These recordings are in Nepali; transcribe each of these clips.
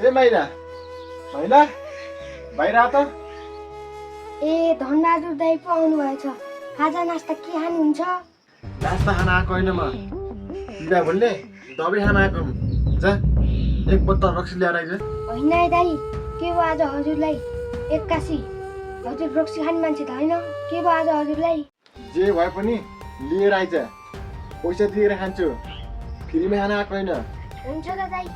ए माइला माइला बाहिर आ त। ए धनबहादुर दाइ पो आउनु भएछ। खाजा नास्ता के खानुहुन्छ? नास्ता खान आएको होइन म, बिदा बोल्ने दबाई खान आएको। जा एक बोतल रक्सी ल्याएर आइज। होइन है दाइ, के भयो आज हजुरलाई? एक्कासी हजुर रक्सी खाने मान्छे त होइन, के भयो आज हजुरलाई? जे भए पनि लिएर आइज, पैसा दिएर खान्छु, फ्रीमा खान आएको होइन। हुन्छ त दाइ,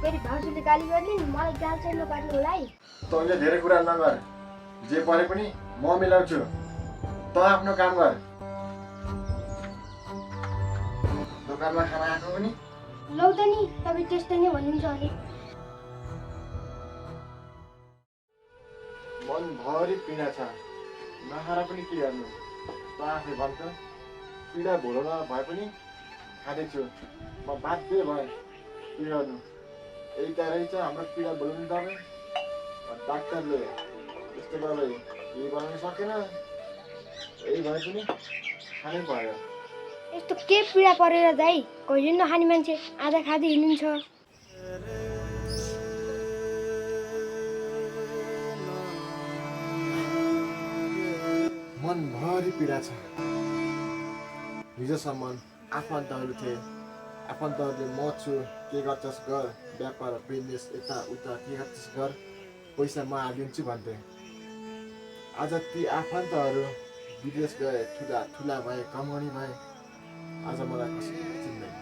फेरि भाउजूले गाली गर्ने नि, मलाई गाल चाहिँ नपार्नु होला है। तैँले धेरै कुरा नगर, जे परे पनि म मिलाउँछु, त आफ्नो काम गर। दोकानमा खाना आएको पनि लौ त नि, तपाईँ त्यस्तै नै भन्नुहुन्छ अरे। मनभरि पीडा छ, नखाएर पनि के गर्नु? त आफै भन्छ, पीडा भोलो भए पनि खाँदैछु, म बाध्य भएँ। के गर्नु? यही त रहेछ हाम्रो पीडा भोल्नु दबाई। डाक्टरले यस्तो दबाई केही बनाउन सकेन, यही भए पनि खानै पर्यो। यस्तो के पीडा परेर दाइ? कहिले नखाने मान्छे आधा खाँदै हिँड्नुहुन्छ। मनभरि पीडा छ। हिजोसम्म आफन्तहरू थिए, आफन्तहरूले म छु, के गर्छस् गर, व्यापार बिजनेस यताउता के गर्छस् गर, पैसा म हालिदिन्छु भन्थे। आज ती आफन्तहरू विदेश गए, ठुला ठुला भए, कमाउने भए, आज मलाई कसैले चिन्दैन।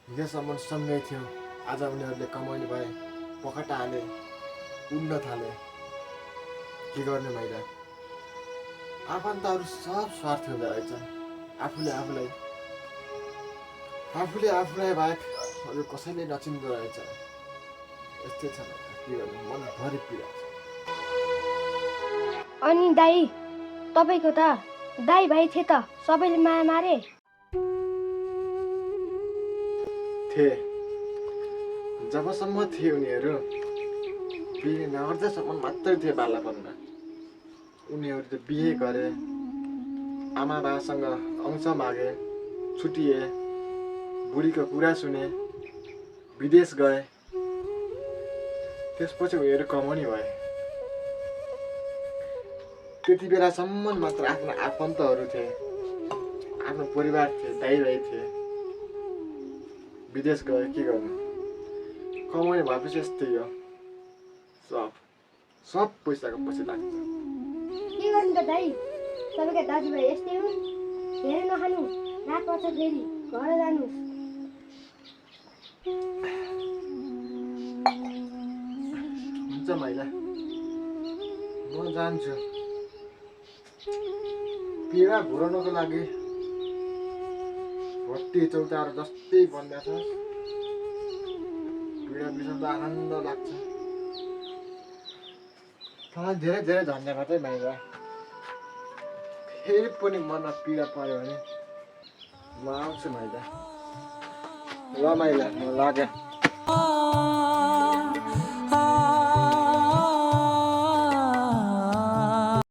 हिजोसम्म सँगै थियो, आज उनीहरूले कमाउने भए, पखटा हाले, उड्न थाले। के गर्ने माइला? आफन्तहरू सब स्वार्थी हुँदो रहेछन्। आफूले आफूलाई बाहेक अरू कसैले नचिन्दो रहेछ। यस्तै छ, के गर्नु? मनभरि पीडा छ। अनि दाइ, तपाईँको त दाइ भाइ थिए त, सबैले माया मारे? थिए, जबसम्म थिए उनीहरू, बिहे नगर्दासम्म मात्रै थिए बालापनमा। उनीहरू त बिहे गरे, आमा बाबासँग अंश मागे, छुटिए, बुढीको कुरा सुने, विदेश गए। त्यसपछि उनीहरू कमाउने भए। त्यति बेलासम्म मात्र आफ्नो आफन्तहरू थिए, आफ्नो परिवार थिए, दाइ भाइ थिए। विदेश गए, के गर्नु? कमाउने भएपछि यस्तै हो, सब पैसाको पछि लाग्छ। के गर्नु त दाइ? तपाईँका दाजुभाइ यस्तै हुन्। धेरै नखानु, रात पर्छ फेरि घर जानुहोस्। हुन्छ माइला, म जान्छु। पीडा भुराउनको लागि भट्टी चौतारो जस्तै बन्दा छ। पीडा बिसाउँदा आनन्द लाग्छ। मलाई धेरै धेरै धन्यवाद है माइला। फेरि पनि मनमा पीडा पर्यो भने म आउँछु माइला। ल माइला, म लागेँ।